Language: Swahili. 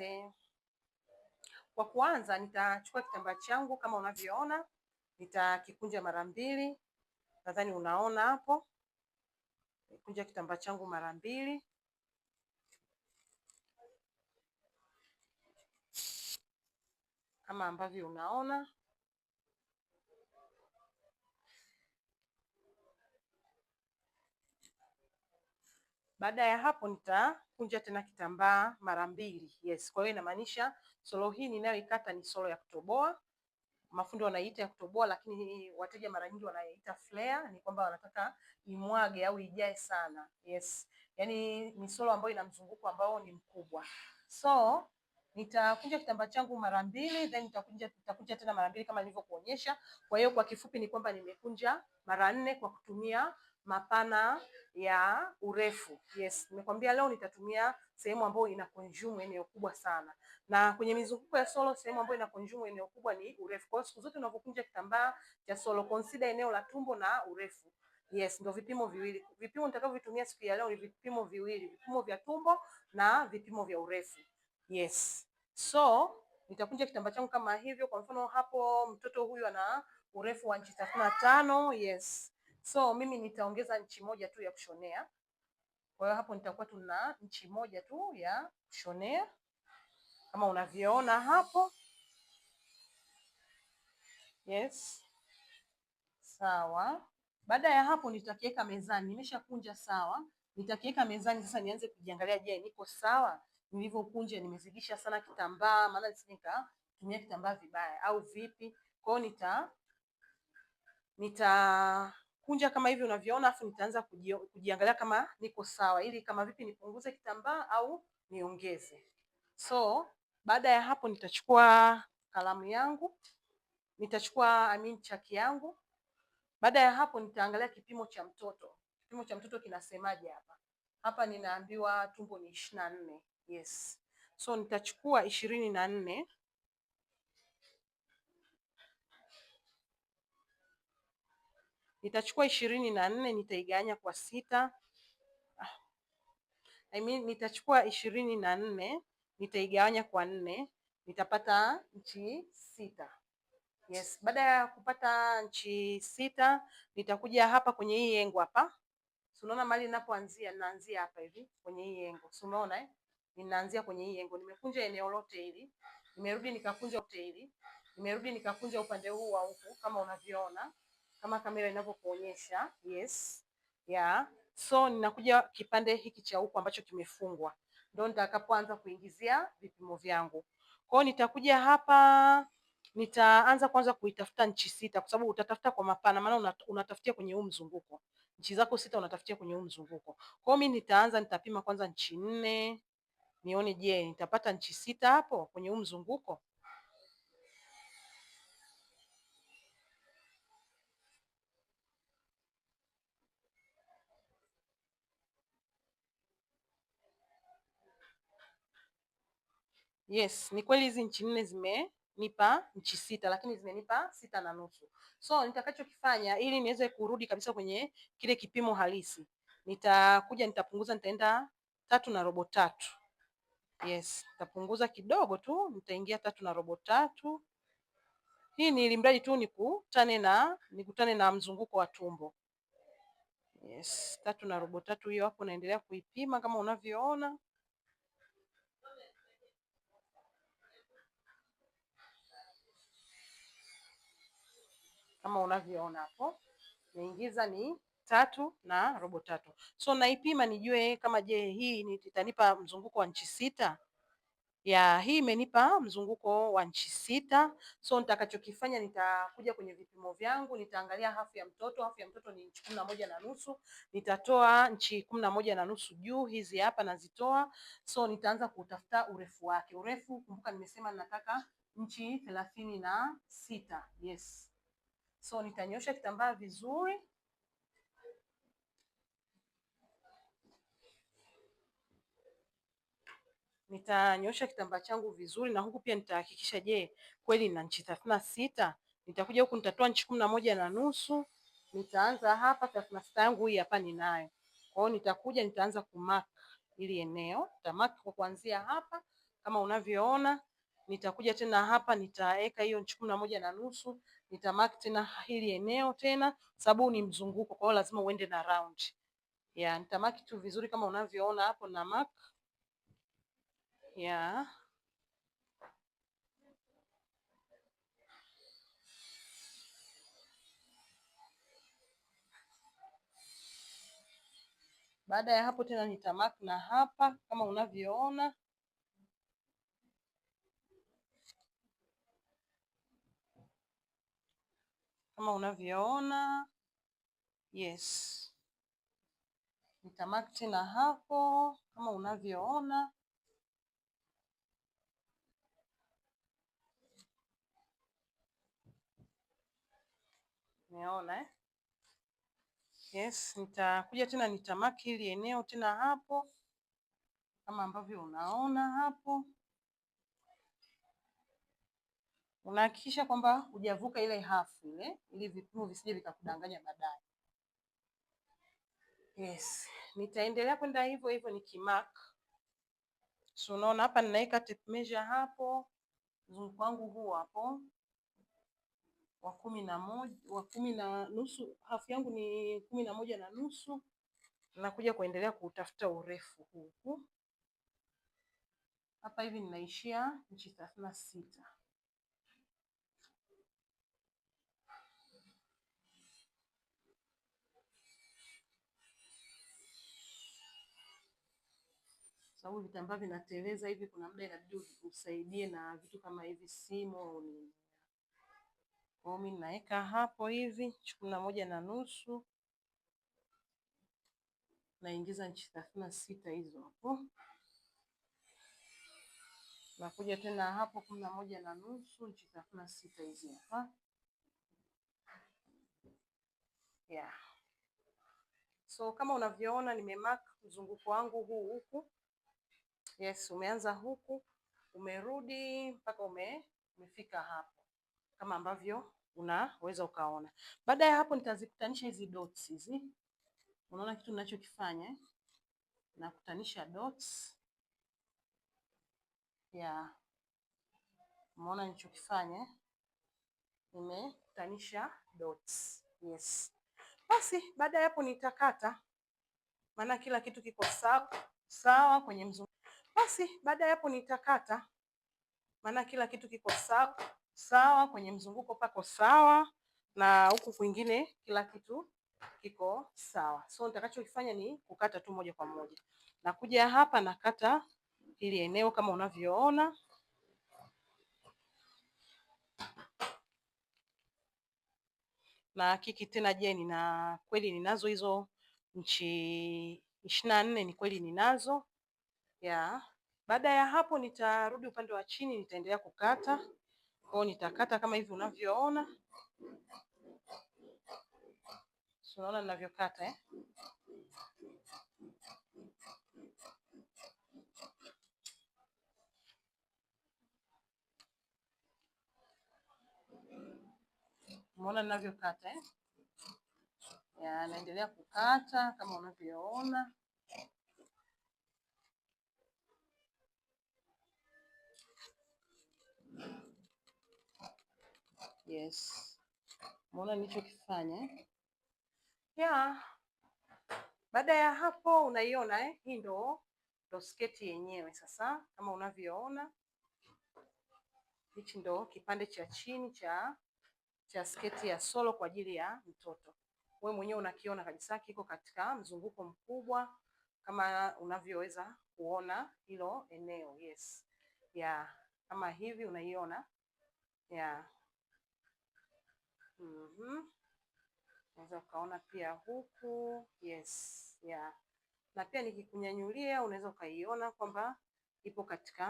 Tuanze. Kwa kuanza, nitachukua kitambaa changu kama unavyoona, nitakikunja mara mbili. Nadhani unaona hapo. Kunja kitambaa changu mara mbili. Kama ambavyo unaona. Baada ya hapo nitakunja tena kitambaa mara mbili. Yes, kwa hiyo inamaanisha solo hii ninayoikata ni solo ya kutoboa. Mafundi wanaiita ya kutoboa, lakini wateja mara nyingi wanaiita flare, ni kwamba wanataka imwage au ijae sana. Yes, yani ni solo ambayo ina mzunguko ambao ni mkubwa. So nitakunja kitambaa changu mara mbili, then nitakunja tena mara mbili kama nilivyokuonyesha. Kwa hiyo kwa kifupi ni kwamba nimekunja mara nne kwa kutumia mapana ya urefu. Yes, nimekwambia leo nitatumia sehemu ambayo ina consume eneo kubwa sana. Na kwenye mizunguko ya solo sehemu ambayo ina consume eneo kubwa ni urefu. Kwa hiyo siku zote unapokunja kitambaa cha solo consider eneo la tumbo na urefu. Yes, ndio vipimo viwili. Vipimo nitakavyovitumia siku ya leo ni vipimo viwili, vipimo vya tumbo na vipimo vya urefu. Yes. So, nitakunja kitambaa changu kama hivyo. Kwa mfano hapo mtoto huyu ana urefu wa inchi 35. Yes. So mimi nitaongeza inchi moja tu ya kushonea. Kwa hiyo hapo nitakuwa tuna inchi moja tu ya kushonea kama unavyoona hapo. Yes. Sawa. Baada ya hapo nitakiweka mezani. Nimeshakunja sawa. Nitakiweka mezani sasa nianze kujiangalia, je, niko sawa? Nilivyokunja nimezidisha sana kitambaa, maana nisije nikatumia kitambaa vibaya au vipi? Kwa hiyo nitakunja kama hivi unavyoona, afu nitaanza kujiangalia kama niko sawa, ili kama vipi nipunguze kitambaa au niongeze. So baada ya hapo nitachukua kalamu yangu, nitachukua chaki yangu. Baada ya hapo nitaangalia kipimo cha mtoto. Kipimo cha mtoto kinasemaje hapa? Hapa ninaambiwa tumbo ni 24. Yes. So nitachukua 24. Nitachukua 24 nitaigawanya kwa 6. Nitachukua 24 nitaigawanya kwa 4, nitapata nchi 6. Yes, baada ya kupata nchi 6 nitakuja hapa kwenye hii engo hapa. So unaona mahali ninapoanzia, ninaanzia hapa hivi kwenye hii engo. So umeona Ninaanzia kwenye hii engo. Nimekunja eneo lote hili. Nimerudi nikakunja lote hili. Nimerudi nikakunja upande huu wa huku kama unavyoona, kama kamera inavyokuonyesha. Yes. Yeah. So ninakuja kipande hiki cha huku ambacho kimefungwa. Ndio nitakapoanza kuingizia vipimo vyangu. Kwa hiyo nitakuja hapa, nitaanza kwanza kuitafuta nchi 6 kwa sababu utatafuta kwa mapana, maana unatafutia kwenye huu mzunguko. Nchi zako 6 unatafutia kwenye huu mzunguko. Kwa hiyo mimi nitapima kwanza nchi 4, nione je, nitapata nchi 6 hapo kwenye huu mzunguko. Yes, ni kweli hizi nchi 4 zimenipa nchi 6, lakini zimenipa 6.5. So nitakachokifanya ili niweze kurudi kabisa kwenye kile kipimo halisi, nitakuja nitapunguza, nitaenda 3.75. Yes, nitapunguza kidogo tu, nitaingia 3.75. Hii ni ili mradi tu nikutane na mzunguko wa tumbo. Yes, 3.75 hiyo hapo naendelea kuipima kama unavyoona. Kama unavyoona hapo, niingiza ni 3.75. So naipima nijue kama je hii itanipa mzunguko wa nchi 6. Ya, hii imenipa mzunguko wa nchi 6. So nitakachokifanya nitakuja kwenye vipimo vyangu, nitaangalia hafu ya mtoto. Hafu ya mtoto ni inchi 11.5. Nitatoa nchi 11.5 juu, hizi hapa nazitoa. So nitaanza kutafuta urefu wake. Urefu kumbuka nimesema nataka nchi 36. Yes. So nitanyosha kitambaa vizuri. Nitanyosha kitambaa changu vizuri, na huku pia nitahakikisha je, kweli nina nchi 36. Nitakuja huku nitatoa nchi 11.5. Nitaanza hapa 36 yangu hii hapa ninayo. Kwa hiyo nitakuja nitaanza kumark ili eneo. Nitamark kwa kuanzia hapa kama Kama unavyoona, nitakuja tena hapa nitaweka hiyo nchi 11.5, nitamark tena hili eneo tena, sababu ni mzunguko, kwa hiyo lazima uende na round. Yeah, nitamark tu vizuri kama unavyoona hapo na mark. Yeah. Baada ya hapo tena nitamark na hapa kama unavyoona. Kama unavyoona. Yes. Nitamark tena hapo kama unavyoona. Umeona eh? Yes, nitakuja tena nitamark hili eneo tena hapo kama ambavyo unaona hapo. Unahakikisha kwamba hujavuka ile hafu ile, ili vipimo visije vikakudanganya baadaye. Yes, nitaendelea kwenda hivyo hivyo nikimark. So unaona hapa ninaweka tape measure hapo, mzunguko wangu huu hapo wa 11, wa 10.5, hafu yangu ni 11.5. Nakuja kuendelea kutafuta urefu huu. Hapa hivi ninaishia inchi 36. Sababu vitambaa vinateleza hivi, kuna muda inabidi usaidie na vitu kama hivi simu au nini. Kwa hiyo mimi ninaweka hapo hivi inchi 11.5. Naingiza inchi 36 hizo hapo. Nakuja tena hapo 11.5, inchi 36 hizi hapa. Yeah. So kama unavyoona nimemark mzunguko wangu huu huku. Yes, umeanza huku, umerudi mpaka umefika hapo kama ambavyo unaweza ukaona. Baada ya hapo nitazikutanisha hizi dots hizi. Unaona kitu ninachokifanya eh? Nakutanisha dots. Yeah. Umeona nilichokifanya eh? Nimekutanisha dots. Yes. Basi baada ya hapo nitakata, maana kila kitu kiko sawa kwenye mzunguko. Basi baada ya hapo nitakata, maana kila kitu kiko sawa kwenye mzunguko, pako sawa na huku kwingine kila kitu kiko sawa. So nitakachokifanya ni kukata tu moja kwa moja. Nakuja hapa nakata hili eneo kama unavyoona. Na hakiki tena, je, nina kweli ninazo hizo inchi 24? Ni kweli ninazo. Yeah. Baada ya hapo nitarudi upande wa chini, nitaendelea kukata. Kwa hiyo nitakata kama hivi unavyoona. So unaona ninavyokata eh? Umeona ninavyokata eh? Ya, naendelea kukata kama unavyoona. Yes. Umeona nilichokifanya eh? Yeah. Baada ya hapo unaiona eh? Hii ndo sketi yenyewe sasa kama unavyoona. Hichi ndo kipande cha chini cha sketi ya solo kwa ajili ya mtoto. Wewe mwenyewe unakiona kabisa kiko katika mzunguko mkubwa kama unavyoweza kuona hilo eneo. Yes. Yeah. Kama hivi unaiona. Yeah. Unaweza ukaona pia huku. Yes. Yeah. Na pia nikikunyanyulia unaweza ukaiona kwamba ipo katika